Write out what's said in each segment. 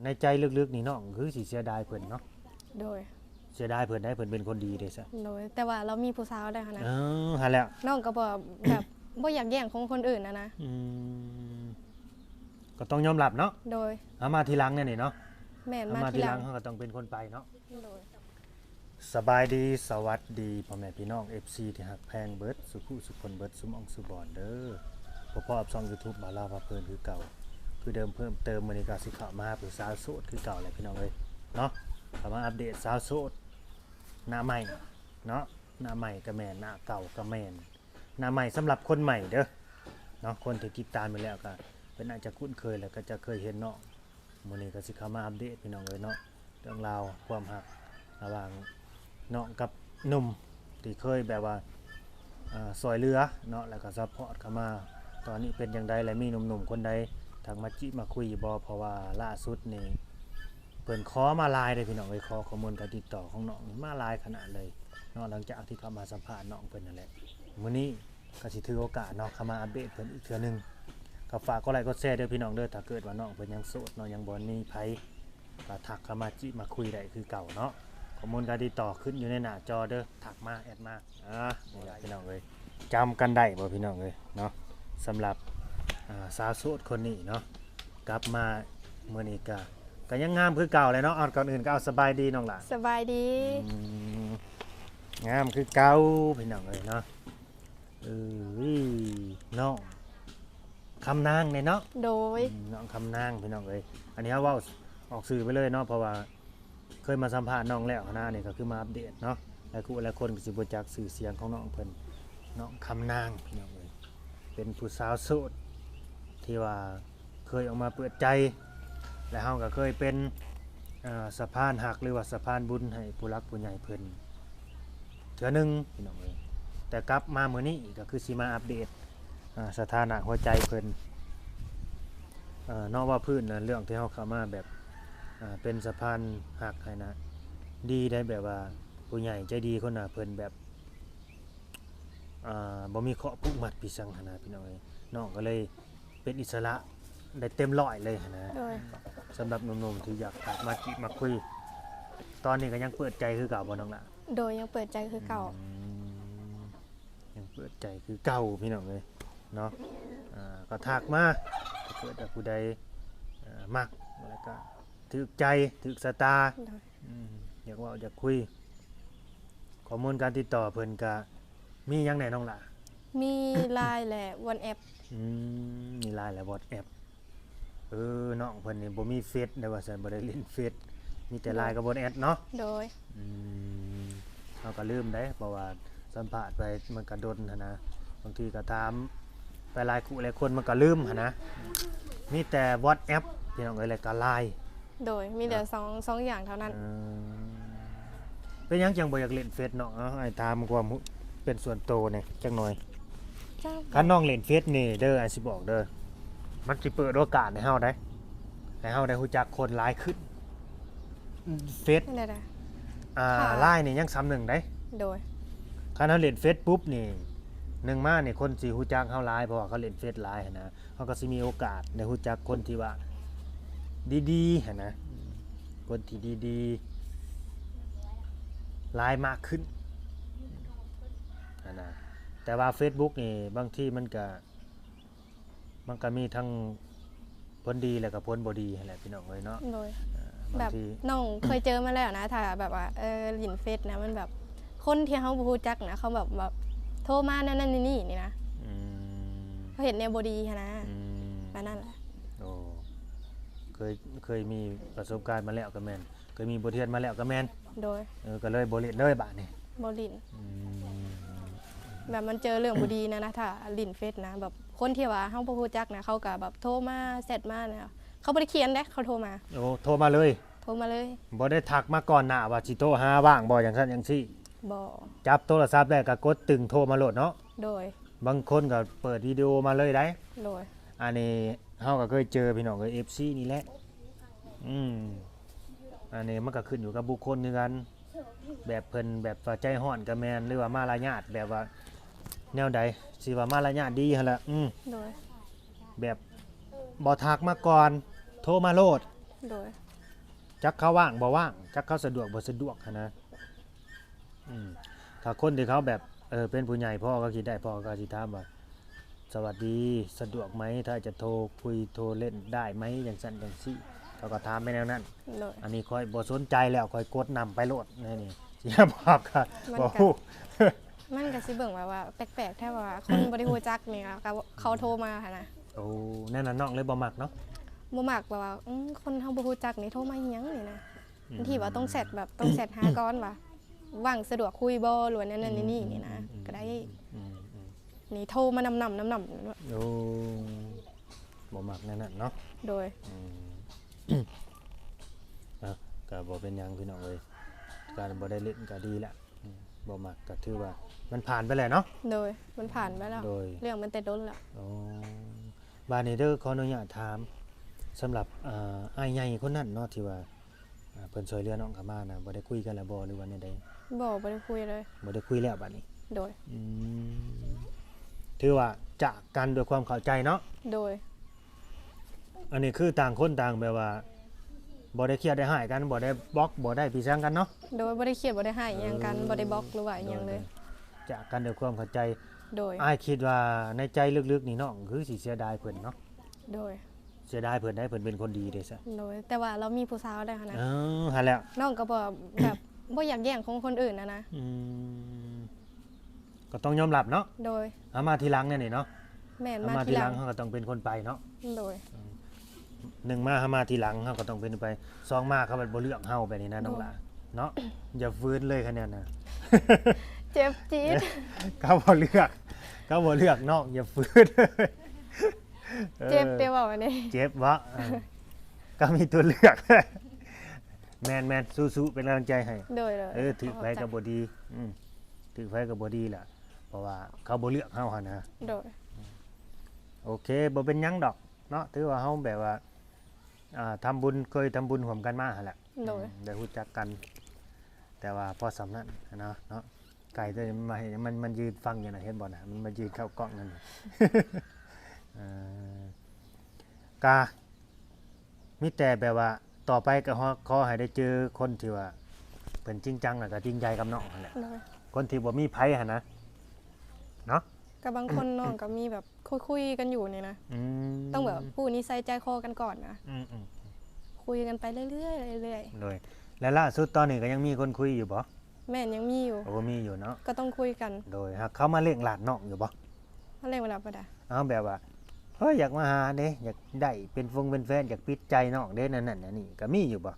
ໃນໃຈເລິກໆນີ້ນ້ອງຄືຊິເສຍດາຍເພິ່ນເນາະ. ໂດຍ ເສຍດາຍເພິ່ນໄດ໋ ເພິ່ນເປັນຄົນດີເດ້ຊະ. ໂດຍ ແຕ່ວ່າລາວມີຜູ້ສາວແລ້ວຫັ້ນນະ. ເອີ ຫັ້ນແຫຼະ ນ້ອງກໍບໍ່ ແບບບໍ່ຢາກແຍ່ງຂອງຄົນອື່ນຫັ້ນນະ. ອືມ ກໍຕ້ອງຍອມຮັບເນາະ. ໂດຍ ເຮົາມາທີຫຼັງແນວນີ້ເນາະ. ແມ່ນ ເຮົາມາທີຫຼັງ ມາທີຫຼັງ ເຮົາກໍຕ້ອງເປັນຄົນໄປເນາະ. ໂດຍ ສະບາຍດີ ສະຫວັດດີພໍ່ແມ່ພີ່ນ້ອງ ເອັຟຊີ ທີ່ຮັກແພງເບິດສູ່ຜູ້ສູ່ຄົນ ເບິດສູ່ໝ່ອງສູ່ບ່ອນເດີ. ພົບກັບຊ່ອງຢູທູບບ່າວລາວພາເພີນຄືເກົ່າ ຄືເດີມເພີ່ມເຕີມ. ມື້ນີ້ກໍຊິເຂົ້າມາຫາຜູ້ສາວໂສດຄືເກົ່າແຫຼະພີ່ນ້ອງເອີຍເນາະ. ເຂົ້າມາອັບເດດສາວໂສດໜ້າໃໝ່ເນາະ. ໜ້າໃໝ່ກໍແມ່ນ ໜ້າເກົ່າກໍແມ່ນ. ໜ້າໃໝ່ສຳລັບຄົນໃໝ່ເດີເນາະ. ຄົນທີ່ຕິດຕາມຢູ່ແລ້ວກໍເພິ່ນອາດຈະຄຸ້ນເຄີຍ ແລ້ວກໍຈະເຄີຍເຫັນເນາະ. ມື້ນີ້ກໍຊິເຂົ້າມາອັບເດດພີ່ນ້ອງເອີຍເນາະ ເລື່ອງລາວຄວາມຮັກລະຫວ່າງນ້ອງກັບໜຸ່ມ ທີ່ເຄີຍແບບວ່າ ເອີ ຊ່ວຍເຫຼືອເນາະ ແລ້ວກໍຊັບພອດເຂົ້າມາ. ຕອນນີ້ເປັນຈັ່ງໃດ ແລະ ມີໜຸ່ມໆຄົນໃດທັກມາຈີບມາຄຸຍຢູ່ບໍ່? ເພາະວ່າລ່າສຸດນີ້ເພິ່ນຂໍມາຫຼາຍເດ້ພີ່ນ້ອງເອີຍ. ຂໍຂໍ້ມູນການຕິດຕໍ່ຂອງນ້ອງນີ້ມາຫຼາຍຂະໜາດເລີຍເນາະ ຫຼັງຈາກທີ່ເຂົ້າມາສຳພາດນ້ອງເພິ່ນນັ້ນແຫຼະ. ມື້ນີ້ ກໍຊິຖືໂອກາດເນາະ ເຂົ້າມາອັບເດດເພິ່ນອີກເທື່ອໜຶ່ງ. ກໍຝາກກົດໄລກົດແຊເດີພີ່ນ້ອງເດີ ຖ້າເກີດວ່ານ້ອງເພິ່ນຍັງໂສດເນາະ ຍັງບໍ່ມີໃຜ ກໍທັກເຂົ້າມາຈີບມາຄຸຍໄດ້ຄືເກົ່າເນາະ. ຂໍ້ມູນການຕິດຕໍ່ຂຶ້ນຢູ່ໃນໜ້າຈໍເດີ ທັກມາ ແອັດມາ. ອ່າ ນີ້ແຫຼະພີ່ນ້ອງເອີຍ ຈຳກັນໄດ້ບໍ່ພີ່ນ້ອງເອີຍເນາະ? ສຳລັບ ອ່າ ສາວໂສດຄົນນີ້ເນາະ ກັບມາມື້ນີ້ກະ ກະຍັງງາມຄືເກົ່າແຫຼະເນາະ. ເອົາ ກ່ອນອື່ນກໍເອົາສະບາຍດີນ້ອງຫຼ້າ. ສະບາຍດີ. ອືມ ງາມຄືເກົ່າພີ່ນ້ອງເອີຍເນາະ. ເອີຍ ນ້ອງຄຳນາງເດ້ເນາະ. ໂດຍ ອືມ ນ້ອງຄຳນາງພີ່ນ້ອງເອີຍ. ອັນນີ້ເຮົາເວົ້າອອກຊື່ໄປເລີຍເນາະ ເພາະວ່າເຄີຍມາສຳພາດນ້ອງແລ້ວຫັ້ນນະ. ນີ້ກໍຄືມາອັບເດດເນາະ ຫຼາຍຄູ່ຫຼາຍຄົນກໍຊິບໍ່ຈັກຊື່ສຽງຂອງນ້ອງເພິ່ນ. ນ້ອງຄຳນາງພີ່ນ້ອງເອີຍ ເປັນຜູ້ສາວໂສດທີ່ວ່າ ເຄີຍອອກມາເປີດໃຈ ແລະ ເຮົາກໍເຄີຍເປັນ ເອີ ສະພານຮັກ ຫຼືວ່າສະພານບຸນໃຫ້ຜູ້ຫຼັກຜູ້ໃຫຍ່ເພິ່ນເທື່ອໜຶ່ງພີ່ນ້ອງເອີຍ. ແຕ່ກັບມາມື້ນີ້ກໍຄືຊິມາອັບເດດ ເອີ ສະຖານະຫົວໃຈເພິ່ນ ເອີ ເນາະ. ເວົ້າພື້ນນະ ເລື່ອງທີ່ເຮົາເຂົ້າມາແບບ ເອີ ເປັນສະພານຮັກໃຫ້ນະ ດີໄດ໋ ແບບວ່າຜູ້ໃຫຍ່ໃຈດີຄົນໜ້າເພິ່ນແບບ ອ່າ ບໍ່ມີເຄາະຜູກມັດປີສັງຫັ້ນນະພີ່ນ້ອງເອີຍ. ນ້ອງກໍເລີຍ ເປັນອິດສະຫຼະໄດ້ເຕັມຮ້ອຍເລີຍຫັ້ນນະ. ໂດຍ ສຳລັບໜຸ່ມໆທີ່ຢາກມາຈີບມາຄຸຍ ຕອນນີ້ກໍຍັງເປີດໃຈຄືເກົ່າບໍ່ນ້ອງຫຼ້າ? ໂດຍ ຍັງເປີດໃຈຄືເກົ່າ. ອືມ ຍັງເປີດໃຈຄືເກົ່າພີ່ນ້ອງເອີຍເນາະ. ອ່າ ກໍທັກມາ ຖ້າເກີດວ່າຜູ້ໃດ ເອີ ມັກ ແລ້ວກໍຖືກໃຈຖືກຊະຕາ ໂດຍ ອືມ ຢາກເວົ້າຢາກຄຸຍ. ຂໍ້ມູນການຕິດຕໍ່ເພິ່ນກະມີຫຍັງແດ່ນ້ອງຫຼ້າ? ມີ LINE ແລະ WhatsApp. ອືມ ມີ LINE ແລະ WhatsApp. ເອີ ນ້ອງເພິ່ນນີ້ບໍ່ມີເຟສໄດ້ວ່າຊັ້ນ ບໍ່ໄດ້ຫຼິ້ນເຟສ ມີແຕ່ LINE ກັບ WhatsApp ເນາະ. ໂດຍ ອືມ ເຮົາກໍລືມໄດ໋ ເພາະວ່າສຳພາດໄປມັນກໍດົນຫັ້ນນະ ບາງທີກໍຖາມໄປຫຼາຍຄູ່ຫຼາຍຄົນມັນກໍລືມຫັ້ນນະ. ມີແຕ່ WhatsApp ພີ່ນ້ອງເອີຍ ແລະກໍ LINE. ໂດຍ ມີແຕ່ ເນາະ ສອງ ສອງຢ່າງເທົ່ານັ້ນ. ເອີ ເປັນຫຍັງຈັ່ງບໍ່ຢາກຫຼິ້ນເຟສນ້ອງ? ເອົາ ອ້າຍຖາມຄວາມເປັນສ່ວນໂຕແດ່ຈັກໜ່ອຍ. ຄັນນ້ອງຫຼິ້ນເຟສນີ້ເດີ ອ້າຍຊິບອກເດີ ມັນຊິເປີດໂອກາດໃຫ້ເຮົາໄດ໋ ໃຫ້ເຮົາໄດ້ຮູ້ຈັກຄົນຫຼາຍຂຶ້ນ. ເຟສ ຈັ່ງໃດລະ? ອ່າ LINE ນີ້ຍັງສ່ຳໜຶ່ງໄດ໋. ໂດຍ ຄັນເຮົາຫຼິ້ນເຟສປຸບນີ້ ໜຶ່ງມານີ້ຄົນຊິຮູ້ຈັກເຮົາຫຼາຍ ເພາະວ່າເຂົາຫຼິ້ນເຟສຫຼາຍຫັ້ນນະ. ເຮົາກໍຊິມີໂອກາດໄດ້ຮູ້ຈັກຄົນທີ່ວ່າດີໆຫັ້ນນະ ຄົນທີ່ດີໆຫຼາຍມາກຂຶ້ນຫັ້ນນະ. ແຕ່ວ່າເຟສບຸກນີ້ບາງທີມັນກະ ມັນກະມີທັງຜົນດີ ແລ້ວກະຜົນບໍ່ດີຫັ້ນແຫຼະພີ່ນ້ອງເອີຍເນາະ. ໂດຍ ເອີ ແບບບາງທີນ້ອງເຄີຍເຈີມາແລ້ວນະ ຖ້າແບບວ່າ ເອີ ຫຼິ້ນເຟສນະ ມັນແບບຄົນທີ່ເຮົາບໍ່ຮູ້ຈັກນະ ເຂົາແບບ ແບບໂທມາແນວນັ້ນແນວນີ້ນີ້ນະ. ອືມ ເຂົາເຮັດແນວບໍ່ດີຫັ້ນນະ. ອືມ ປານນັ້ນແຫຼະ. ໂອ້ ເຄີຍ ເຄີຍມີປະສົບການມາແລ້ວກໍແມ່ນ ເຄີຍມີບົດຮຽນມາແລ້ວກໍແມ່ນ. ໂດຍ ເອີ ກໍເລີຍບໍ່ຫຼິ້ນເລີຍບາດນີ້ ບໍ່ຫຼິ້ນ. ອືມ ແບບມັນເຈີເລື່ອງບໍ່ດີນະ ນະ ຖ້າຫຼິ້ນເຟສນະ ແບບຄົນທີ່ວ່າເຮົາບໍ່ຮູ້ຈັກນະ ເຂົາກໍແບບໂທມາ ແຊັດມານະ ເຂົາບໍ່ໄດ້ຂຽນເດ້ ເຂົາໂທມາ. ໂອ້ ໂທມາເລີຍ? ໂທມາເລີຍ ບໍ່ໄດ້ທັກມາກ່ອນໜ້າວ່າຊິໂທຫາ ວ່າງບໍ່ ຈັ່ງຊັ້ນຈັ່ງຊີ້? ບໍ່. ຈັບໂທລະສັບໄດ້ກໍກົດຕຶງໂທມາໂລດເນາະ. ໂດຍ ບາງຄົນກໍເປີດວິດີໂອມາເລີຍໄດ໋. ໂດຍ ອັນນີ້ເຮົາກໍເຄີຍເຈີພີ່ນ້ອງເອີຍ ເອັຟຊີ ນີ້ແຫຼະ. ອືມ ອັນນີ້ມັນກໍຂຶ້ນຢູ່ກັບບຸກຄົນຄືກັນ ແບບເພິ່ນແບບວ່າໃຈຮ້ອນກໍແມ່ນ ຫຼືວ່າມາລະຍາດແບບວ່າແນວໃດ ຊິວ່າມາລະຍາດດີຫັ້ນລະ. ອືມ ໂດຍ ແບບບໍ່ທັກມາກ່ອນ ໂທມາໂລດ. ໂດຍ ຈັກເຂົາວ່າງບໍ່ວ່າງ ຈັກເຂົາສະດວກບໍ່ສະດວກຫັ້ນນະ. ອືມ ຖ້າຄົນທີ່ເຂົາແບບ ເອີ ເປັນຜູ້ໃຫຍ່ພໍເຂົາຄິດໄດ້ ພໍເຂົາຊິຖາມວ່າ ສະຫວັດດີ ສະດວກໄໝ ຖ້າຈະໂທຄຸຍໂທຫຼິ້ນໄດ້ໄໝ ຈັ່ງຊັ້ນຈັ່ງຊີ້ ເຂົາກໍຖາມໄປແນວນັ້ນ. ໂດຍ ອັນນີ້ຂ້ອຍບໍ່ສົນໃຈແລ້ວ ຂ້ອຍກົດນຳໄປໂລດ ແນວນີ້ ເສຍພາບກໍ ມັນກໍ ບໍ່ຮູ້ ມັນກໍຊິເບິ່ງແບບວ່າແປກໆ ແທ້ວ່າຄົນບໍ່ໄດ້ຮູ້ຈັກນີ້ ກໍເຂົາໂທມາຫັ້ນນະ. ໂອ້ ແນວນັ້ນນ້ອງເລີຍບໍ່ມັກເນາະ. ບໍ່ມັກແບບວ່າ ອືມ ຄົນເຮົາບໍ່ຮູ້ຈັກນີ້ໂທມາອີ່ຫຍັງນີ້ນະ. ອືມ ບາງທີວ່າຕ້ອງແຊັດ ແບບຕ້ອງແຊັດຫາກ່ອນວ່າ ວ່າງສະດວກຄຸຍບໍ່ ຫຼືວ່າແນວນັ້ນແນວນີ້ນີ້ນະ ອືມ ກໍໄດ້. ອືມ ນີ້ໂທມານຳໆໆ ໂອ້ ບໍ່ມັກແນວນັ້ນເນາະ. ໂດຍ ອືມ ອ່ະ ກໍບໍ່ເປັນຫຍັງພີ່ນ້ອງເອີຍ ການບໍ່ໄດ້ຫຼິ້ນກໍດີລະ. ອືມ ບໍ່ມັກກໍຖືວ່າມັນຜ່ານໄປແລ້ວເນາະ. ໂດຍ ມັນຜ່ານໄປແລ້ວ ໂດຍ ເລື່ອງມັນແຕ່ດົນແລ້ວ. ໂອ້ ບາດນີ້ເດີ ຂໍອະນຸຍາດຖາມ ສຳລັບ ອ່າ ອ້າຍໃຫຍ່ຄົນນັ້ນເນາະ ທີ່ວ່າ ອ່າ ເພິ່ນຊ່ວຍເຫຼືອນ້ອງເຂົ້າມານະ ບໍ່ໄດ້ຄຸຍກັນແລ້ວບໍ່ ຫຼືວ່າແນວໃດ? ບໍ່ ບໍ່ໄດ້ຄຸຍເລີຍ. ບໍ່ໄດ້ຄຸຍແລ້ວບາດນີ້. ໂດຍ ອືມ ຖືວ່າຈາກກັນດ້ວຍຄວາມເຂົ້າໃຈເນາະ. ໂດຍ ອັນນີ້ຄືຕ່າງຄົນຕ່າງແບບວ່າ ບໍ່ໄດ້ຄຽດໄດ້ຮ້າຍກັນ ບໍ່ໄດ້ບລັອກ ບໍ່ໄດ້ປີສັງກັນເນາະ. ໂດຍ ບໍ່ໄດ້ຄຽດບໍ່ໄດ້ຮ້າຍອີ່ຫຍັງກັນ ເອີ ບໍ່ໄດ້ບລັອກ ຫຼືວ່າອີ່ຫຍັງເລີຍ. ໂດຍ ຈາກກັນດ້ວຍຄວາມເຂົ້າໃຈ. ໂດຍ ອ້າຍຄິດວ່າໃນໃຈເລິກໆນີ້ນ້ອງຄືຊິເສຍດາຍເພິ່ນເນາະ. ໂດຍ ເສຍດາຍເພິ່ນໄດ໋ ເພິ່ນເປັນຄົນດີເດ້ຊະ. ໂດຍ ແຕ່ວ່າລາວມີຜູ້ສາວແລ້ວຫັ້ນນະ. ເອີ ຫັ້ນແຫຼະ ນ້ອງກໍບໍ່ ແບບ ບໍ່ຢາກແຍ່ງຂອງຄົນອື່ນຫັ້ນນະ. ອືມ ກໍຕ້ອງຍອມຮັບເນາະ. ໂດຍ ເຮົາມາທີຫຼັງແນວນີ້ເນາະ. ແມ່ນ ເຮົາມາທີຫຼັງ ເຮົາກໍຕ້ອງເປັນຄົນໄປເນາະ. ໂດຍ ອືມ ໜຶ່ງມາເຮົາມາທີຫຼັງ ເຮົາກໍຕ້ອງເປັນໄປ ສອງມາເຂົາບັດບໍ່ເລືອກເຮົາ ແບບນີ້ນະ ໂດຍ ນ້ອງຫຼ້າເນາະ. ຢ່າຝືນເລີຍຄະແນນນະ ເຈັບຈີດ ເຂົາບໍ່ເລືອກ ເຂົາບໍ່ເລືອກນ້ອງ ຢ່າຝືນ. ເອີ ເຈັບເດ້ເວົ້າອັນນີ້ ເຈັບເບາະ ເອີ ກໍມີຕົວເລືອກ. ແມ່ນໆ ສູ້ໆ ເປັນກຳລັງໃຈໃຫ້. ໂດຍໆ ເອີ ຖືກໃຜກໍບໍ່ດີ ອືມ ຖືກໃຜກໍບໍ່ດີລະ ເພາະວ່າເຂົາບໍ່ເລືອກເຮົາຫັ້ນນະ. ໂດຍ ໂອເຄ ບໍ່ເປັນຫຍັງດອກເນາະ ຖືວ່າເຮົາແບບວ່າ ອ່າ ທຳບຸນ ເຄີຍທຳບຸນຮ່ວມກັນມາຫັ້ນແຫຼະ. ໂດຍ ອືມ ໄດ້ຮູ້ຈັກກັນ ແຕ່ວ່າພໍສ່ຳນັ້ນຫັ້ນນະເນາະ. ໄກ່ຕົວນີ້ມັນມາເຮັດ ມັນ ມັນຢືນຟັງຢູ່ນະ ເຫັນບໍ່ນະ ມັນມາຢືນເຂົ້າກ້ອງນັ້ນ. ເອີ ກະມີແຕ່ແບບວ່າຕໍ່ໄປກໍຂໍໃຫ້ໄດ້ເຈີຄົນທີ່ວ່າເພິ່ນຈິງຈັງ ແລ້ວກໍຈິງໃຈກັບນ້ອງຫັ້ນແຫຼະ. ໂດຍ ຄົນທີ່ບໍ່ມີໃຜຫັ້ນນະເນາະ. ກໍບາງຄົນນ້ອງກໍມີແບບຄຸຍໆກັນຢູ່ນີ້ນະ. ອືມ ຕ້ອງແບບຮູ້ນິໄສໃຈຄໍກັນກ່ອນນະ. ອືມໆ ຄຸຍກັນໄປເລື້ອຍໆ ເລື້ອຍໆ. ໂດຍ ແລະລ່າສຸດຕອນນີ້ກໍຍັງມີຄົນຄຸຍຢູ່ບໍ່? ແມ່ນ ຍັງມີຢູ່. ໂອ້ ມີຢູ່ເນາະ ກໍຕ້ອງຄຸຍກັນ. ໂດຍ ຫາກເຂົາມາເລັ່ງລາດນ້ອງຢູ່ບໍ່? ມາເລັ່ງລາດບໍ່ໄດ້. ເອົາ ແບບວ່າ ເຮີ້ຍ ຢາກມາຫາເດ້ ຢາກໄດ້ເປັນຟົງເປັນແຟນ ຢາກປິດໃຈນ້ອງເດ້ ນັ້ນໆ ອັນນີ້ກໍມີຢູ່ບໍ່?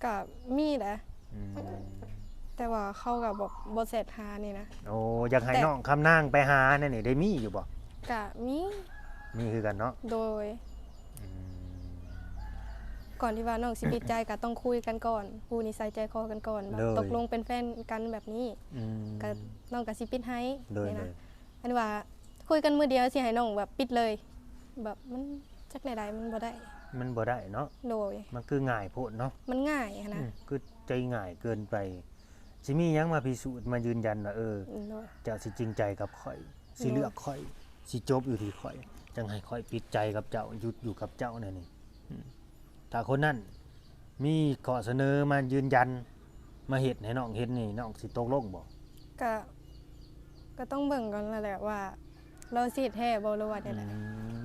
ກໍມີແຫຼະ. ອືມ ແຕ່ວ່າເຂົາກໍບໍ່ ບໍ່ແຊັດຫານີ້ນະ. ໂອ້ ຢາກໃຫ້ ແຕ່ ນ້ອງຄຳນາງໄປຫາແນວນີ້ ໄດ້ມີຢູ່ບໍ່? ກະມີ ມີຄືກັນເນາະ. ໂດຍ ອືມ ກ່ອນທີ່ວ່ານ້ອງຊິປິດໃຈ ກໍຕ້ອງຄຸຍກັນກ່ອນ ຮູ້ນິໄສໃຈຄໍກັນກ່ອນ ແບບ ໂດຍ ຕົກລົງເປັນແຟນກັນແບບນີ້. ອືມ ກໍນ້ອງກໍຊິປິດໃຫ້. ໂດຍ ນີ້ນະ ໂດຍ ອັນວ່າຄຸຍກັນມື້ດຽວ ຊິໃຫ້ນ້ອງແບບປິດເລີຍ ແບບມັນຈັກແນວໃດ ມັນບໍ່ໄດ້ ມັນບໍ່ໄດ້ເນາະ. ໂດຍ ມັນຄືງ່າຍໂພດເນາະ. ມັນງ່າຍຫັ້ນນະ. ອືມ ຄືໃຈງ່າຍເກີນໄປ. ຊິມີຫຍັງມາພິສູດ ມາຢືນຢັນວ່າ ເອີ ໂດຍ ເຈົ້າຊິຈິງໃຈກັບຂ້ອຍ ຊິເລືອກຂ້ອຍ ໂດຍ ຊິຈົບຢູ່ທີ່ຂ້ອຍ ຈັ່ງໃຫ້ຂ້ອຍປິດໃຈກັບເຈົ້າ ຢຸດຢູ່ກັບເຈົ້າແນວນີ້. ອືມ ຖ້າຄົນນັ້ນມີຂໍ້ສະເໜີມາຢືນຢັນ ມາເຮັດໃຫ້ນ້ອງເຫັນນີ້ ນ້ອງຊິຕົກລົງບໍ່? ກະ ກະຕ້ອງເບິ່ງກ່ອນຫັ້ນແຫຼະວ່າ ລາວຊິເຮັດແທ້ບໍ່ ຫຼືວ່າແນວໃດ. ອື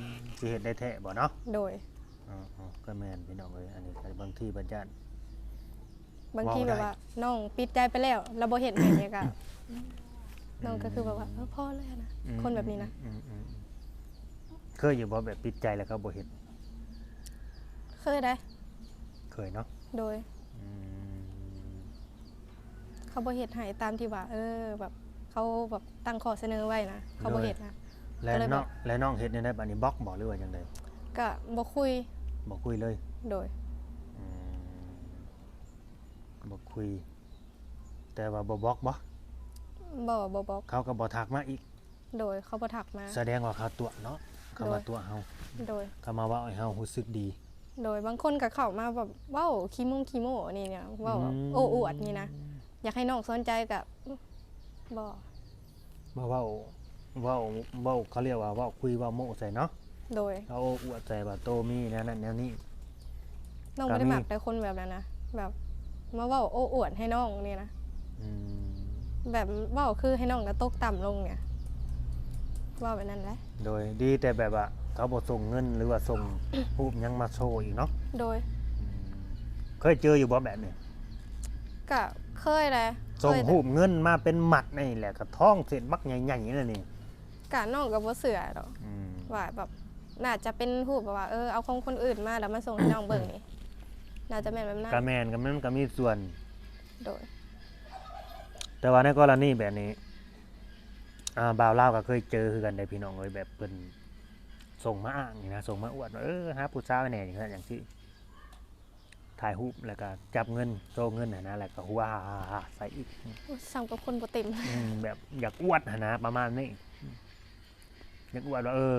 ມ ຊິເຮັດໄດ້ແທ້ບໍ່ເນາະ? ໂດຍ ເອີໆ ກໍແມ່ນພີ່ນ້ອງເອີຍ ອັນນີ້ກໍບາງທີບັດຢ້ານ ບາງທີແບບວ່ານ້ອງປິດໃຈໄປແລ້ວ ແລ້ວບໍ່ເຮັດໃຫ້ນີ້ກໍ ນ້ອງກໍຄືແບບວ່າ ອືມ ເອີ ພໍແລ້ວນະ ອືມ ຄົນແບບນີ້ນະ. ອືມໆໆ ເຄີຍຢູ່ບໍ່ ແບບປິດໃຈແລ້ວເຂົາບໍ່ເຮັດ? ເຄີຍໄດ໋. ເຄີຍເນາະ. ໂດຍ ອືມ ເຂົາບໍ່ເຮັດໃຫ້ຕາມທີ່ວ່າ ເອີ ແບບເຂົາແບບຕັ້ງຂໍ້ສະເໜີໄວ້ນະ ເຂົາບໍ່ເຮັດນະ. ແລ້ວນ້ອງ ແລ້ວນ້ອງເຮັດແນວໃດບາດນີ້ ບລັອກບໍ່ ຫຼືວ່າຈັ່ງໃດ? ກະບໍ່ຄຸຍ ບໍ່ຄຸຍເລີຍ. ໂດຍ ອືມ ບໍ່ຄຸຍ ແຕ່ວ່າບໍ່ບລັອກບໍ່? ບໍ່ ບໍ່ບລັອກ. ເຂົາກໍບໍ່ທັກມາອີກ. ໂດຍ ເຂົາບໍ່ທັກມາ. ສະແດງວ່າເຂົາຕົວະເນາະ ເຂົາມາຕົວະເຮົາ. ໂດຍ ເຂົາມາເວົ້າໃຫ້ເຮົາຮູ້ສຶກດີ. ໂດຍ ບາງຄົນກໍເຂົ້າມາແບບເວົ້າຂີ້ມົງຂີ້ໂມ້ນີ້ນະ ເວົ້າແບບ ອືມ ໂອ້ອວດນີ້ນະ ຢາກໃຫ້ນ້ອງສົນໃຈກໍ ອືມ ບໍ່ ມາເວົ້າ ເວົ້າ ເວົ້າ ເຂົາລຽກວ່າເວົ້າຄຸຍເວົ້າໂມ້ໃສ່ເນາະ. ໂດຍ ເວົ້າໂອ້ອວດໃສ່ວ່າໂຕມີແນວນັ້ນແນວນີ້. ນ້ອງບໍ່ໄດ້ມັກແຕ່ຄົນແບບນັ້ນນະ. ແບບມາເວົ້າໂອ້ອວດໃຫ້ນ້ອງນີ້ນະ ອືມ ແບບເວົ້າຄືໃຫ້ນ້ອງນະຕົກຕ່ຳລົງນີ້ ເວົ້າແບບນັ້ນແຫຼະ. ໂດຍ ດີແຕ່ແບບວ່າເຂົາບໍ່ສົ່ງເງິນ ຫຼືວ່າສົ່ງຮູບຫຍັງມາໂຊອີກເນາະ. ໂດຍ ອືມ ເຄີຍເຈີຢູ່ບໍ່ແບບນີ້? ກະເຄີຍແຫຼະ ສົ່ງຮູບເງິນມາເປັນມັດນີ້ແຫຼະ ກະທ້ອງເສັ້ນບັກໃຫຍ່ໆນັ້ນນີ້. ກະນ້ອງກະບໍ່ເຊື່ອດອກ ອືມ ວ່າແບບ ໜ້າຈະເປັນຮູບແບບວ່າ ເອີ ເອົາຂອງຄົນອື່ນມາແລ້ວມາສົ່ງໃຫ້ນ້ອງເບິ່ງນີ້ ໜ້າຈະແມ່ນແບບນັ້ນ. ກະແມ່ນ ກະແມ່ນ ກະມີສ່ວນ. ໂດຍ ແຕ່ວ່າໃນກໍລະນີແບບນີ້ ອ່າ ບ່າວລາວກະເຄີຍເຈີຄືກັນເດ້ພີ່ນ້ອງເອີຍ ແບບເພິ່ນສົ່ງມາອ້າງນີ້ນະ ສົ່ງມາອວດວ່າ ເອີ ຫາຜູ້ສາວແດ່ ຈັ່ງຊັ້ນຈັ່ງຊີ້ ຖ່າຍຮູບແລ້ວກະຈັບເງິນ ໂຊເງິນຫັ້ນນະ ແລ້ວກະຫົວຮາໆໃສ່ອີກ. ໂອ້ຍ ສ່ຳກັບຄົນບໍ່ເຕັມ ອືມ ແບບຢາກອວດຫັ້ນນະ ປະມານນີ້ ຢາກອວດວ່າ ເອີ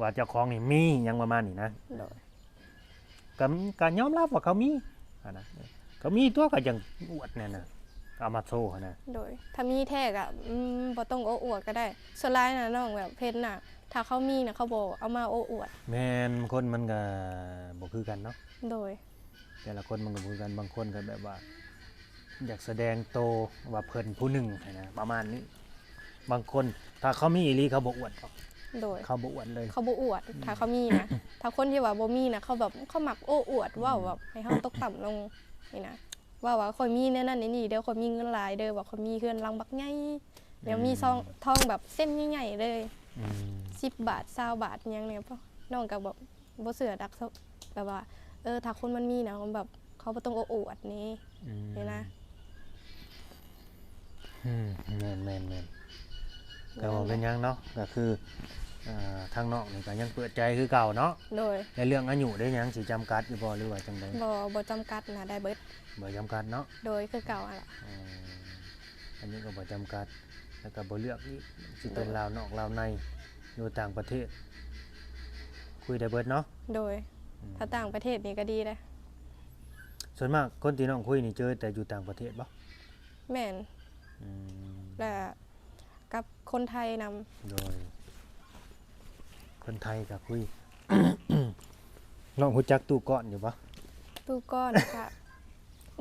ວ່າເຈົ້າຂອງນີ້ມີ ຫຍັງປະມານນີ້ນະ. ໂດຍ ກະ ກະຍອມຮັບວ່າເຂົາມີຫັ້ນນະ ເຂົາມີຕົວະ ກະຈັ່ງອວດແນ່ນະ ເອົາມາໂຊຫັ້ນນະ. ໂດຍ ຖ້າມີແທ້ກະ ອືມ ບໍ່ຕ້ອງໂອ້ອວດກະໄດ້. ສ່ວນຫຼາຍນະນ້ອງ ແບບເພັດນະ ຖ້າເຂົາມີນະ ເຂົາບໍ່ເອົາມາໂອ້ອວດ. ແມ່ນ ຄົນມັນກະບໍ່ຄືກັນເນາະ. ໂດຍ ແຕ່ລະຄົນມັນກະບໍ່ຄືກັນ ບາງຄົນກະແບບວ່າ ຢາກສະແດງໂຕວ່າເພິ່ນຜູ້ໜຶ່ງຫັ້ນນະ ປະມານນີ້. ບາງຄົນຖ້າເຂົາມີອີ່ຫຼີ ເຂົາບໍ່ອວດດອກ. ໂດຍ ເຂົາບໍ່ອວດເລີຍ ເຂົາບໍ່ອວດ ອືມ ຖ້າເຂົາມີນະ. ຖ້າຄົນທີ່ວ່າບໍ່ມີນະ ເຂົາແບບ ເຂົາມັກໂອ້ອວດ ເວົ້າແບບໃຫ້ເຮົາຕົກຕ່ຳລົງນີ້ນະ ເວົ້າວ່າ ຂ້ອຍມີແນວນັ້ນແນວນີ້ເດີ ຂ້ອຍມີເງິນຫຼາຍເດີ ວ່າຂ້ອຍມີເຮືອນຫຼັງບັກໃຫຍ່ ແລ້ວມີ ອືມ ຊອງ ທອງແບບເຊັນໃຫຍ່ໆເລີຍ ອືມ ສິບບາດ ຊາວບາດຫຍັງນີ້. ນ້ອງກະແບບ ບໍ່ເຊື່ອດອກ ແບບວ່າ ເອີ ຖ້າຄົນມັນມີນະ ແບບເຂົາບໍ່ຕ້ອງໂອ້ອວດນີ້ ອືມ ນີ້ນະ. ອືມ ແມ່ນໆໆ ກະບໍ່ເປັນຫຍັງເນາະ ກະຄື ເອີ ທາງນ້ອງນີ້ກະຍັງເປີດໃຈຄືເກົ່າເນາະ. ໂດຍ ແລະເລື່ອງອາຍຸເດ ຍັງຊິຈຳກັດຢູ່ບໍ່ ຫຼືວ່າຈັ່ງໃດ? ບໍ່ ບໍ່ຈຳກັດນະ ໄດ້ເບິດ. ບໍ່ຈຳກັດເນາະ. ໂດຍ ຄືເກົ່າຫັ້ນລະ. ອໍ ອັນນີ້ກະບໍ່ຈຳກັດ ແລ້ວກະບໍ່ເລືອກອີກ ຊິເປັນ ໂດຍ ລາວນອກລາວໃນ ຢູ່ຕ່າງປະເທດ ຄຸຍໄດ້ເບິດເນາະ. ໂດຍ ອືມ ຖ້າຕ່າງປະເທດນີ້ກະດີເດ້. ສ່ວນມາກຄົນທີ່ນ້ອງຄຸຍນີ້ເຈີແຕ່ຢູ່ຕ່າງປະເທດບໍ່? ແມ່ນ ອືມ ແລະ ກັບຄົນໄທນຳ. ໂດຍ ຄົນໄທກະຄຸຍ. ນ້ອງຮູ້ຈັກຕູ້ກ້ອນຢູ່ບໍ່? ຕູ້ກ້ອນກະ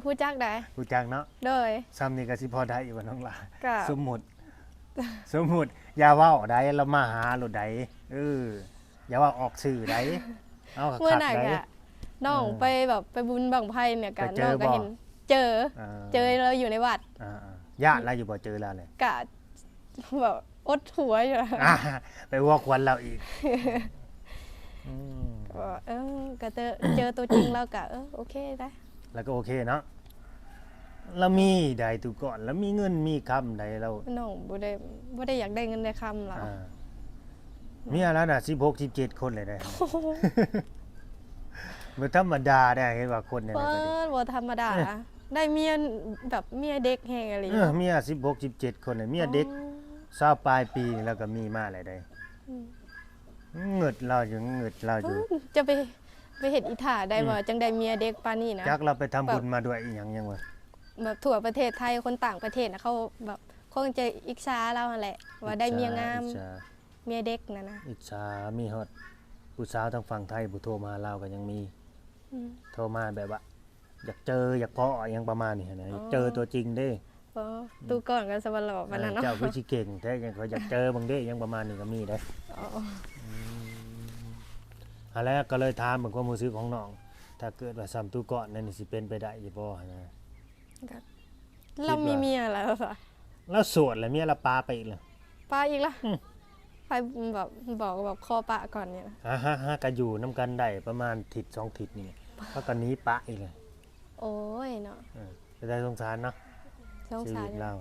ຮູ້ຈັກໃດ໋. ຮູ້ຈັກເນາະ. ໂດຍ ຊ່ຳນີ້ກະຊິພໍໄດ້ຢູ່ບໍ່ນ້ອງຫຼ້າ? ກະ ສົມມຸດ ສົມມຸດ ຢ່າເວົ້າໃດ໋ ລາວມາຫາໂລດໃດ໋. ເອີ ຢ່າເວົ້າອອກຊື່ໃດ໋. ເອົາ ມື້ນັ້ນກະ ນ້ອງ ເອີ ໄປແບບໄປບຸນບັ້ງໄຟນີ້ກະ ໄປເຈີ ນ້ອງກະເຫັນ ບໍ່? ເຈີ ອ່າ ເຈີລາວຢູ່ໃນວັດ. ອ່າໆ ຢ້ານລາວຢູ່ບໍ່ ເຈີລາວແລ້ວ? ກະ ແບບອົດຫົວຢູ່ ອ່າ ໄປຫົວຂວັນລາວອີກ. ອືມ ກະວ່າ ເອີ ກະເຈີ ເຈີຕົວຈິງແລ້ວກະ ເອີ ໂອເຄໄດ໋. ແລ້ວກະໂອເຄເນາະ. ລາວມີໃດຕູ້ກ້ອນ ລາວມີເງິນມີຄຳໃດ໋ ລາວ ນ້ອງບໍ່ໄດ້ ບໍ່ໄດ້ຢາກໄດ້ເງິນໄດ້ຄຳລາວ. ອ່າ ເມຍລາວນະ ສິບຫົກ ສິບເຈັດຄົນເລີຍເດ້. ບໍ່ທຳມະດາເດ້ ເຫັນວ່າຄົນນີ້ນະ ບໍ່ທຳມະດາ. ເອີ ໄດ້ເມຍແບບເມຍເດັກແຮງອີ່ຫຼີ. ເອີ ເມຍສິບຫົກ ສິບເຈັດຄົນເລີຍ ເມຍເດັກ ອໍ ຊາວປາຍປີ ແລ້ວກະມີມາແລ້ວເດ້. ອືມ ງຶດລາວຢູ່ ງຶດລາວຢູ່. ເອີ ຈະໄປ ໄປເຮັດອີ່ທ່າໃດ ອືມ ວ່າຈັ່ງໄດ້ເມຍເດັກປານນີ້ນະ. ຈັກລາວໄປທຳບຸນມາດ້ວຍອີ່ຫຍັງຫຍັງວະ ແບບທົ່ວປະເທດໄທ ຄົນຕ່າງປະເທດນະ ເຂົາແບບຄົງຈະອິດສາລາວຫັ້ນແຫຼະ ວ່າໄດ້ເມຍງາມ ອິດສາ ເມຍເດັກຫັ້ນນະ. ອິດສາ ມີຮອດຜູ້ສາວທາງຝັ່ງໄທຜູ້ໂທມາຫາລາວກະຍັງມີ. ອືມ ໂທມາແບບວ່າ ຢາກເຈີ ຢາກພໍ້ ຫຍັງປະມານນີ້ຫັ້ນນະ. ອໍ ເຈີຕົວຈິງເດ້. ບໍ່ ອືມ ຕູ້ກ້ອນກະສະຫວັນຫຼໍປານນັ້ນເນາະ. ເອີ ເຈົ້າຄືຊິເກັ່ງແທ້ ຂ້ອຍຢາກເຈີເບິ່ງເດ້ ຫຍັງປະມານນີ້ກະມີເດ້. ອໍ ອືມ ຫັ້ນແຫຼະ ກະເລີຍຖາມເບິ່ງຄວາມຮູ້ສຶກຂອງນ້ອງ ຖ້າເກີດວ່າຊ່ຳຕູ້ກ້ອນນັ້ນນີ້ ຊິເປັນໄປໄດ້ຢູ່ບໍ່ຫັ້ນນະ? ກະ ລາວມີເມຍແລ້ວຊະ. ລາວໂສດແລ້ວ ເມຍລາວປະໄປອີກແລ້ວ. ປະອີກລະ? ອືມ ໃຜບອກ ບອກ ບອກຂໍປະກ່ອນນີ້ນະ. ຫາ ຫາ ຫາກະຢູ່ນຳກັນໄດ້ປະມານທິດສອງທິດນີ້ ເຂົາກະໜີປະອີກແລ້ວ. ໂອ້ຍເນາະ. ເອີ ເປັນຕາສົງສານເນາະ ສົງສານຢູ່. ຊີວິດລາວ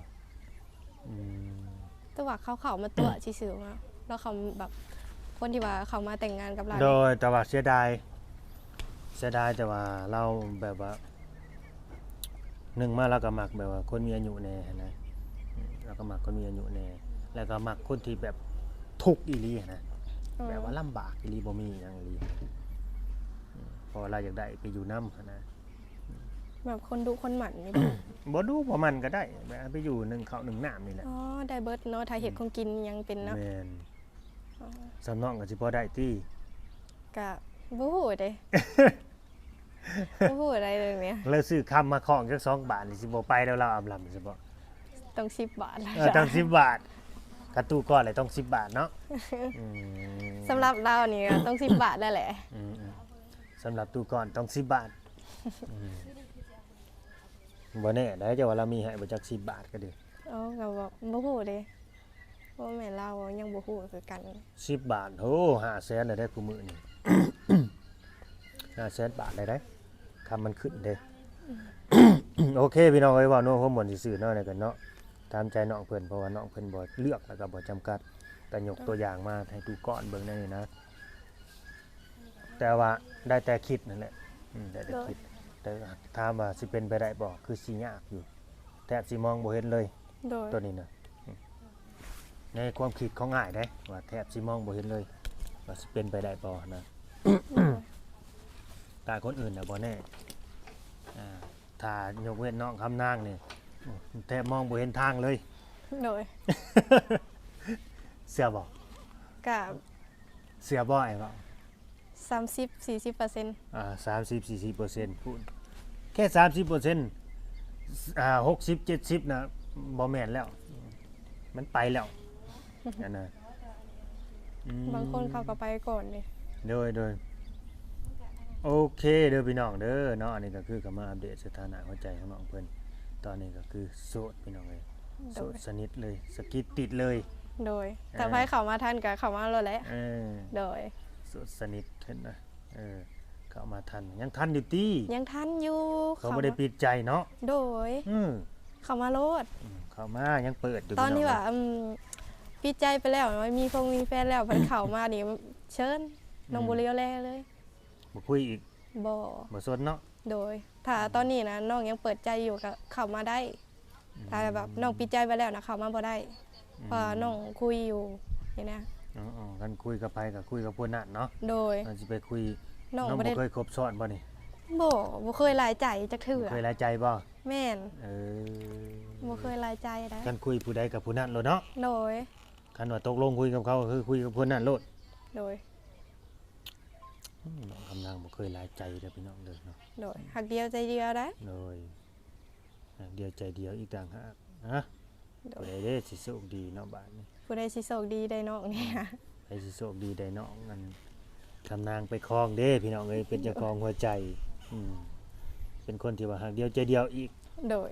ອືມ ແຕ່ວ່າເຂົາເຂົ້າມາຕົວະຊື່ໆ ວ່າ ແລ້ວເຂົາແບບ ຄົນທີ່ວ່າເຂົ້າມາແຕ່ງງານກັບລາວ. ໂດຍ ແຕ່ວ່າເສຍດາຍ ເສຍດາຍ ແຕ່ວ່າລາວແບບວ່າ ໜຶ່ງມາລາວກະມັກແບບວ່າຄົນມີອາຍຸແດ່ຫັ້ນນະ. ອືມ ລາວກະມັກຄົນມີອາຍຸແດ່ ແລ້ວກະມັກຄົນທີ່ແບບທຸກອີ່ຫຼີຫັ້ນນະ. ອໍ ແບບວ່າລຳບາກອີ່ຫຼີ ບໍ່ມີຫຍັງອີ່ຫຼີ. ອືມ ເພາະວ່າລາວຢາກໄດ້ໄປຢູ່ນຳຫັ້ນນະ. ແບບຄົນດຸຄົນໝັ່ນນີ້ບໍ່? ບໍ່ດຸບໍ່ໝັ່ນກະໄດ້ ແບບໄປຢູ່ໜຶ້ງເຂົ້າໜຶ້ງນ້ຳນີ້ແຫຼະ. ອໍ ໄດ້ເບິດເນາະ ຖ້າເຮັດ ອືມ ຂອງກິນຫຍັງເປັນເນາະ. ແມ່ນ. ອໍ ສ່ຳນ້ອງກະຊິພໍໄດ້ຕິ? ກະບໍ່ຮູ້ເດ້. ບໍ່ຮູ້ໄດ້ເລີຍແມ່. ແລ້ວຊື້ຄຳມາຂອງຈັກສອງບາດນີ້ ຊິບໍ່ໄປແລ້ວ ລາວອຳລຳຊິບໍ່? ຕ້ອງສິບບາດແລ້ວ. ເອີ ຕ້ອງສິບບາດ. ກະຕູ້ກ້ອນແຫຼະ ຕ້ອງສິບບາດເນາະ. ອືມ ສຳລັບລາວນີ້ກໍຕ້ອງສິບບາດແລ້ວແຫຼະ. ອືມໆ ສຳລັບຕູ້ກ້ອນຕ້ອງສິບບາດ. ອືມ ບໍ່ແນ່ໄດ໋ ເຈົ້າວ່າລາວມີໃຫ້ບໍ່ຈັກສິບບາດກໍດີ. ໂອ້ ກໍບໍ່ ບໍ່ຮູ້ເດ້. ບໍ່ແມ່ນລາວຍັງບໍ່ຮູ້ຄືກັນ. ສິບບາດ ໂອ້ ຫ້າແສນແລ້ວເດ້ ຄູ່ມື້ນີ້ ຫ້າແສນບາດແລ້ວເດ້ ຄຳມັນຂຶ້ນເດ້. ໂອເຄ ພີ່ນ້ອງເອີຍ ເວົ້ານົວຫົວມ່ວນຊື່ໆເນາະ ແລ້ວກັນເນາະ ຕາມໃຈນ້ອງເພິ່ນ ເພາະວ່ານ້ອງເພິ່ນບໍ່ເລືອກ ແລ້ວກໍບໍ່ຈຳກັດ ກໍຍົກຕົວຢ່າງມາໃຫ້ທຸກຄົນເບິ່ງແນວນີ້ນະ. ແຕ່ວ່າໄດ້ແຕ່ຄິດນັ້ນແຫຼະ ອືມ ໄດ້ແຕ່ຄິດ. ໂດຍ ແຕ່ຖາມວ່າຊິເປັນໄປໄດ້ບໍ່? ຄືຊິຍາກຢູ່ ແທບຊິມອງບໍ່ເຫັນເລີຍ. ໂດຍ ຕົວນີ້ນະ ອືມ ໃນຄວາມຄິດຂອງອ້າຍເດ້ ວ່າແທບຊິມອງບໍ່ເຫັນເລີຍ ວ່າຊິເປັນໄປໄດ້ບໍ່ນະ. ໂດຍ ແຕ່ຄົນອື່ນນະບໍ່ແນ່ ອ່າ ຖ້າຍົກເວັ້ນນ້ອງຄຳນາງນີ້ ແທບມອງບໍ່ເຫັນທາງເລີຍ. ໂດຍ ເຊື່ອບໍ່? ກະ ເຊື່ອບໍ່ອ້າຍເວົ້າ? ສາມສິບ ສີ່ສິບເປີເຊັນ. ອ່າ ສາມສິບ ສີ່ສິບເປີເຊັນ ພຸ້ນ ແຄ່ສາມສິບເປີເຊັນ ອ່າ ຫົກສິບ ເຈັດສິບນະ ບໍ່ແມ່ນແລ້ວ ມັນໄປແລ້ວ ອັນນະ. ອືມ ບາງຄົນເຂົາກໍໄປກ່ອນເດ້. ໂດຍ ໂດຍ ໂອເຄເດີພີ່ນ້ອງເດີເນາະ ອັນນີ້ກໍຄືເຂົ້າມາອັບເດດສະຖານະຫົວໃຈຂອງນ້ອງເພິ່ນ ຕອນນີ້ກໍຄືໂສດພີ່ນ້ອງເອີຍ. ໂດຍ ໂສດສະໜິດເລີຍ ສະກິດຕິດເລີຍ. ໂດຍ ອ່າ ຖ້າໃຜເຂົ້າມາທັນກໍເຂົ້າມາໂລດແຫຼະ. ເອີ ໂດຍ ໂສດສະໜິດເຫັນນະ. ເອີ ເຂົ້າມາທັນ ຍັງທັນຢູ່ຕິ? ຍັງທັນຢູ່. ເຂົາບໍ່ໄດ້ປິດໃຈເນາະ. ໂດຍ ອືມ ເຂົ້າມາໂລດ. ອືມ ເຂົ້າມາຍັງເປີດຢູ່ ຕອນທີ່ວ່າ ອືມ ປິດໃຈໄປແລ້ວ ມີຄົນມີແຟນແລ້ວ ເພິ່ນເຂົ້າມານີ້ ເຊີນ ອືມ ນ້ອງບໍ່ຫຼຽວແລເລີຍ. ບໍ່ຄຸຍອີກ? ບໍ່ ບໍ່ສົນເນາະ. ໂດຍ ຖ້າ ອືມ ຕອນນີ້ນະ ນ້ອງຍັງເປີດໃຈຢູ່ ກໍເຂົ້າມາໄດ້. ອືມ ຖ້າແບບນ້ອງປິດໃຈໄວ້ແລ້ວນະ ເຂົ້າມາບໍ່ໄດ້. ອືມ ເພາະວ່ານ້ອງຄຸຍຢູ່ນີ້ນະ. ອໍໆ ຄັນຄຸຍກັບໃຜກໍຄຸຍກັບຜູ້ນັ້ນເນາະ. ໂດຍ ຄັນຊິໄປຄຸຍ ນ້ອງ ນ້ອງບໍ່ ບໍ່ໄດ້ ບໍ່ເຄີຍຄົບຊ້ອນບໍ່ນີ້? ບໍ່ ບໍ່ເຄີຍຫຼາຍໃຈຈັກເທື່ອ. ບໍ່ເຄີຍຫຼາຍໃຈບໍ່? ແມ່ນ. ເອີ ບໍ່ເຄີຍຫຼາຍໃຈໃດ. ຄັນຄຸຍຜູ້ໃດກັບຜູ້ນັ້ນໂລດເນາະ. ໂດຍ ຄັນວ່າຕົກລົງຄຸຍກັບເຂົາ ກໍຄືຄຸຍກັບຄົນນັ້ນໂລດ. ໂດຍ ອືມ ນ້ອງຄຳນາງບໍ່ເຄີຍຫຼາຍໃຈເດີພີ່ນ້ອງເດີເນາະ. ໂດຍ ຮັກດຽວໃຈດຽວໄດ໋. ໂດຍ ຮັກດຽວໃຈດຽວອີກຕ່າງຫາກນະ. ໂດຍ ຜູ້ໃດເດ້ຊິໂຊກດີເນາະບາດນີ້? ຜູ້ໃດຊິໂຊກດີໄດ້ນ້ອງນີ້? ໃຜຊິໂຊກດີໄດ້ນ້ອງ ອັນ ຄຳນາງໄປຄອງເດ້ພີ່ນ້ອງເອີຍ ເປັນເຈົ້າຂອງຫົວໃຈ. ອືມ ເປັນຄົນທີ່ວ່າຮັກດຽວໃຈດຽວອີກ. ໂດຍ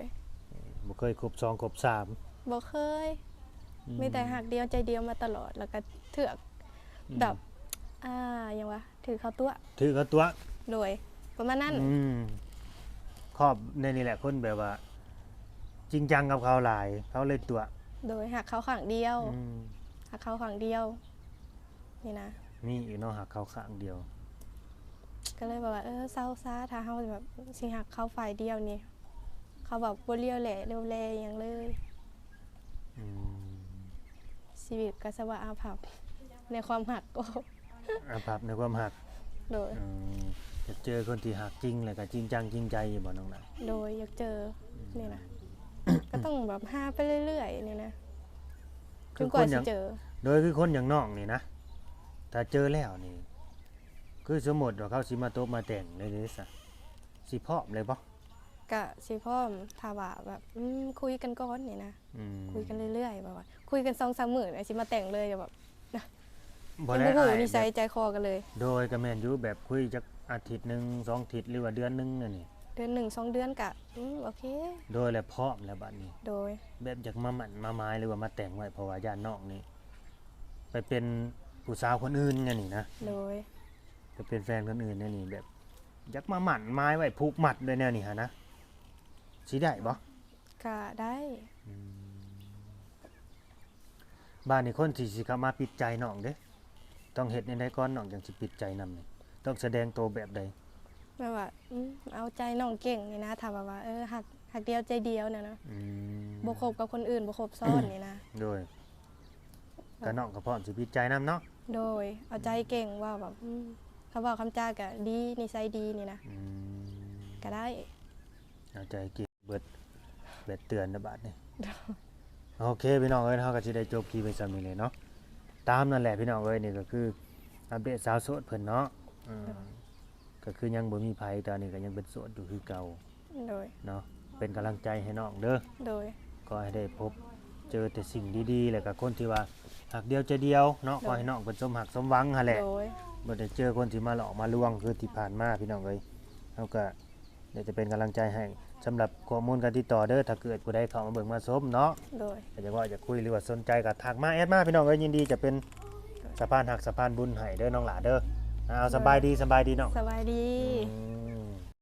ບໍ່ເຄີຍຄົບສອງຄົບສາມ. ບໍ່ເຄີຍ. ອືມ ມີແຕ່ຮັກດຽວໃຈດຽວມາຕະຫຼອດ ແລ້ວກໍເຖືກ ອືມ ແບບ ອ່າ ຫຍັງວະ ຖືເຂົ້າຕົວະ. ຖືເຂົ້າຕົວະ. ໂດຍ ປະມານນັ້ນ. ອືມ ຄອບໃນນີ້ແຫຼະ ຄົນແບບວ່າຈິງຈັງກັບເຂົາຫຼາຍ ເຂົາເລີຍຕົວະ. ໂດຍ ຮັກເຂົາຂ້າງດຽວ. ອືມ ຮັກເຂົາຂ້າງດຽວນີ້ນະ. ມີອີກເນາະ ຮັກເຂົາຂ້າງດຽວ. ກໍເລີຍແບບວ່າ ເອີ ເຊົາຊະ ຖ້າເຮົາແບບຊິຮັກເຂົາຝ່າຍດຽວນີ້ ເຂົາແບບບໍ່ຫຼຽວແລຫຼຽວແລຫຍັງເລີຍ. ອືມ ຊີວິດກໍສະວ່າອາພັບໃນຄວາມຮັກ. ໂອ້ ອາພັບໃນຄວາມຮັກ. ໂດຍ ອືມ ຢາກເຈີຄົນທີ່ຮັກຈິງ ແລ້ວກໍຈິງຈັງຈິງໃຈຢູ່ບໍ່ນ້ອງນາ? ໂດຍ ຢາກເຈີ. ອືມ ນີ້ນະ ກໍຕ້ອງແບບຫາໄປເລື້ອຍໆນີ້ນະ ຈົນກວ່າຊິເຈີ. ໂດຍ ຄືຄົນຢ່າງນ້ອງນີ້ນະ ຖ້າເຈີແລ້ວນີ້ ຄືສົມມຸດວ່າເຂົາຊິມາຕົບມາແຕ່ງເລີຍເດ້ຊະ ຊິພ້ອມເລີຍບໍ່? ກະຊິພ້ອມ ຖ້າວ່າແບບ ອືມ ຄຸຍກັນກ່ອນນີ້ນະ. ອືມ ຄຸຍກັນເລື້ອຍໆ ແບບວ່າຄຸຍກັນສອງສາມມື້ ແລ້ວຊິມາແຕ່ງເລີຍ ແບບ ນະ ບໍ່ ຍັງບໍ່ຮູ້ນິໄສໃຈຄໍກັນເລີຍ. ໂດຍ ກໍແມ່ນຢູ່ ແບບຄຸຍຈັກອາທິດໜຶ່ງ ສອງອາທິດ ຫຼືວ່າເດືອນໜຶ່ງແນວນີ້. ເດືອນໜຶ່ງສອງເດືອນກະ ອືມ ໂອເຄ. ໂດຍ ແລ້ວພ້ອມແລ້ວບັດນີ້. ໂດຍ ແບບຢາກມາໝັ້ນມາໝາຍ ຫຼືວ່າມາແຕ່ງໄວ້ ເພາະວ່າຢ້ານນ້ອງນີ້ໄປເປັນຜູ້ສາວຄົນອື່ນແນວນີ້ນະ. ໂດຍ ໄປເປັນແຟນຄົນອື່ນແນວນີ້ ແບບຢາກມາໝັ້ນໝາຍໄວ້ ຜູກມັດໄວ້ແນວນີ້ຫັ້ນນະ ຊິໄດ້ບໍ່? ກະໄດ້. ອືມ ບາດນີ້ຄົນທີ່ຊິເຂົ້າມາປິດໃຈນ້ອງເດ້ ຕ້ອງເຮັດແນວໃດກ່ອນ ນ້ອງຈັ່ງຊິປິດໃຈນຳນີ້? ຕ້ອງສະແດງໂຕແບບໃດ? ແບບວ່າ ອືມ ເອົາໃຈນ້ອງເກັ່ງນີ້ນະ ຖ້າແບບວ່າ ເອີ ຮັກ ຮັກດຽວໃຈດຽວນີ້ນະ. ອືມ ບໍ່ຄົບກັບຄົນອື່ນ ບໍ່ຄົບຊ້ອນນີ້ນະ. ໂດຍ ກະນ້ອງກໍພ້ອມຊິປິດໃຈນຳເນາະ. ໂດຍ ເອົາໃຈເກັ່ງ ເວົ້າແບບ ອືມ ຄຳເວົ້າຄຳຈາກະດີ ນິໄສດີນີ້ນະ. ອືມ ກະໄດ້ ເອົາໃຈເກັ່ງ. ເບິດແບດເຕືອນແລ້ວບາດນີ້. ໂອເຄ ພີ່ນ້ອງເອີຍ ເຮົາກໍຊິໄດ້ຈົບຄລິບໄວ້ຊ່ຳນີ້ແຫຼະເນາະ. ຕາມນັ້ນແຫຼະພີ່ນ້ອງເອີຍ ນີ້ກໍຄືອັບເດດສາວໂສດເພິ່ນເນາະ. ເອີ ໂດຍ ກໍ ກໍຄືຍັງບໍ່ມີໃຜ ຕອນນີ້ກໍຍັງເປັນໂສດຢູ່ຄືເກົ່າ ໂດຍ ເນາະ ເປັນກຳລັງໃຈໃຫ້ນ້ອງເດີ ໂດຍ ຂໍໃຫ້ໄດ້ພົບເຈີແຕ່ສິ່ງດີໆ ແລ້ວກໍຄົນທີ່ວ່າຮັກດຽວໃຈດຽວເນາະ ໂດຍ ຂໍໃຫ້ນ້ອງເພິ່ນສົມຮັກສົມຫວັງຫັ້ນແຫຼະ ໂດຍ ບໍ່ໄດ້ເຈີຄົນທີ່ມາຫຼອກມາລວງຄືທີ່ຜ່ານມາ ພີ່ນ້ອງເອີຍ ເຮົາກໍ ດຽວຈະເປັນກຳລັງໃຈໃຫ້ ສຳລັບຂໍ້ມູນການຕິດຕໍ່ເດີ ຖ້າເກີດຜູ້ໃດເຂົ້າມາເບິ່ງມາຊົມເນາະ ໂດຍ ກໍຢາກເວົ້າຢາກຄຸຍ ຫຼືວ່າສົນໃຈກໍທັກມາແອັດມາ ພີ່ນ້ອງເອີຍ ຍິນດີຈະເປັນສະພານຮັກສະພານບຸນໃຫ້ເດີ ນ້ອງຫຼ້າເດີ ເອົາ ໂດຍ ສະບາຍດີ ສະບາຍດີນ້ອງ ສະບາຍດີ ອືມ